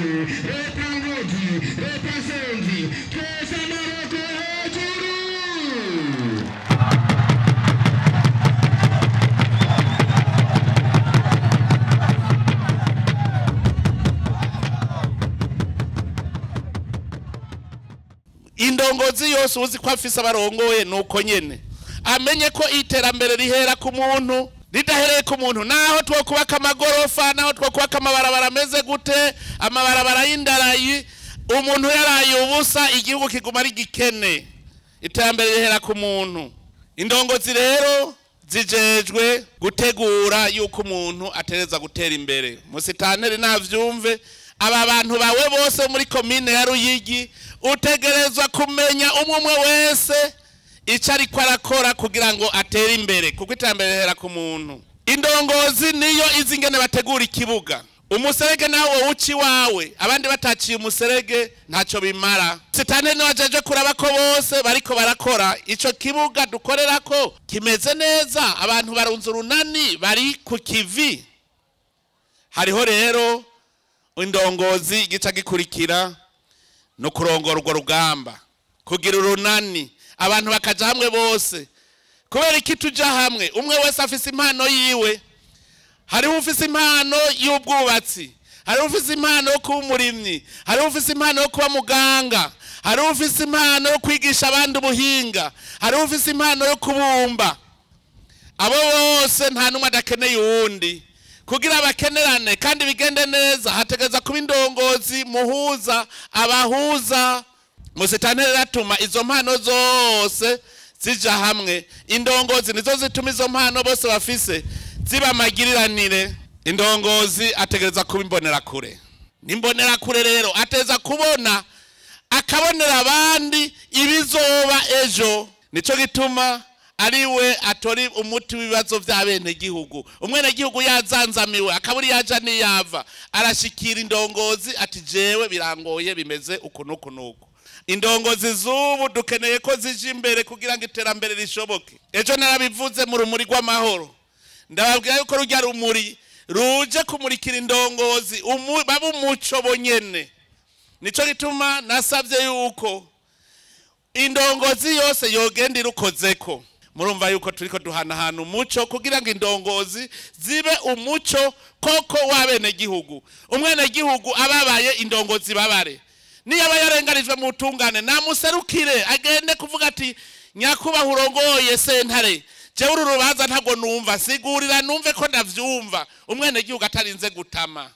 Cankuzo, leta Ngozi, leta Sonzi, twese amaboko hejuru. Indongozi yose uzi ko afise abarongoye nuko nyene amenye ko iterambere rihera ku muntu, ridahereye ku muntu. Naho twokubaka amagorofa, naho twokubaka amabarabara ameze gute, amabarabara y'indarayi, umuntu yaraye ubusa, igihugu kiguma ari gikene. Iterambere rihera ku muntu. Indongozi rero zijejwe gutegura yuko umuntu atereza gutera imbere. Musitanteri navyumve, aba bantu bawe bose muri komine ya Ruyigi utegerezwa kumenya umwe umwe wese icyo ariko arakora kugira ngo atere imbere, kuko iterambere rihera ku muntu. Indongozi niyo izi ingene bategura ikibuga. Umuserege nawe uci wawe, abandi bataciye umuserege ntacyo bimara. Sitane niwe ajeje kuraba ko bose bariko barakora ico kibuga dukorerako kimeze neza, abantu barunze urunani bari ku kivi. Hariho rero indongozi gica gikurikira no kurongora urwo rugamba, kugira urunani, abantu bakaja hamwe bose. Kubera iki tuja hamwe? Umwe wese afise impano yiwe. Hariho ufise impano y'ubwubatsi, hariho ufise impano yo kuba umurimyi, hariho ufise impano yo kuba muganga, hariho ufise impano yo kwigisha abandi ubuhinga, hariho ufise impano yo kubumba. Abo bose nta numwe adakeneye uwundi. Kugira bakenerane kandi bigende neza, hategeza kuba indongozi muhuza, abahuza. Musitanteri atuma izo mpano zose zija hamwe. Indongozi nizo zituma izo mpano bose bafise ziba magiriranire. Indongozi ategereza kuba imbonerakure. N'imbonerakure rero ateza kubona, akabonera abandi ibizoba ejo. Nico gituma ariwe atori umuti w'ibibazo vy'abenegihugu. Umwenegihugu yazanzamiwe, akaburi yaja niyava, arashikira indongozi ati jewe birangoye bimeze uku nuku nuku. Indongozi z'ubu dukeneye ko zija imbere kugira ngo iterambere rishoboke. Ejo narabivuze mu rumuri rw'amahoro, ndababwira yuko rujya rumuri ruje kumurikira indongozi, babe umuco bonyene. Nico gituma nasabye yuko indongozi yose yogenda irukozeko. Murumva yuko turiko duhanahana umuco kugira ngo indongozi zibe umuco koko w'abenegihugu. Umwenegihugu ababaye indongozi babare. Niyo aba yarenganijwe mu butungane, namuserukire agende kuvuga ati nyakubahwa urongoye sentare, jewe uru rubanza ntabwo numva, sigurira numve ko ndavyumva. Umwenegihugu atarinze gutama.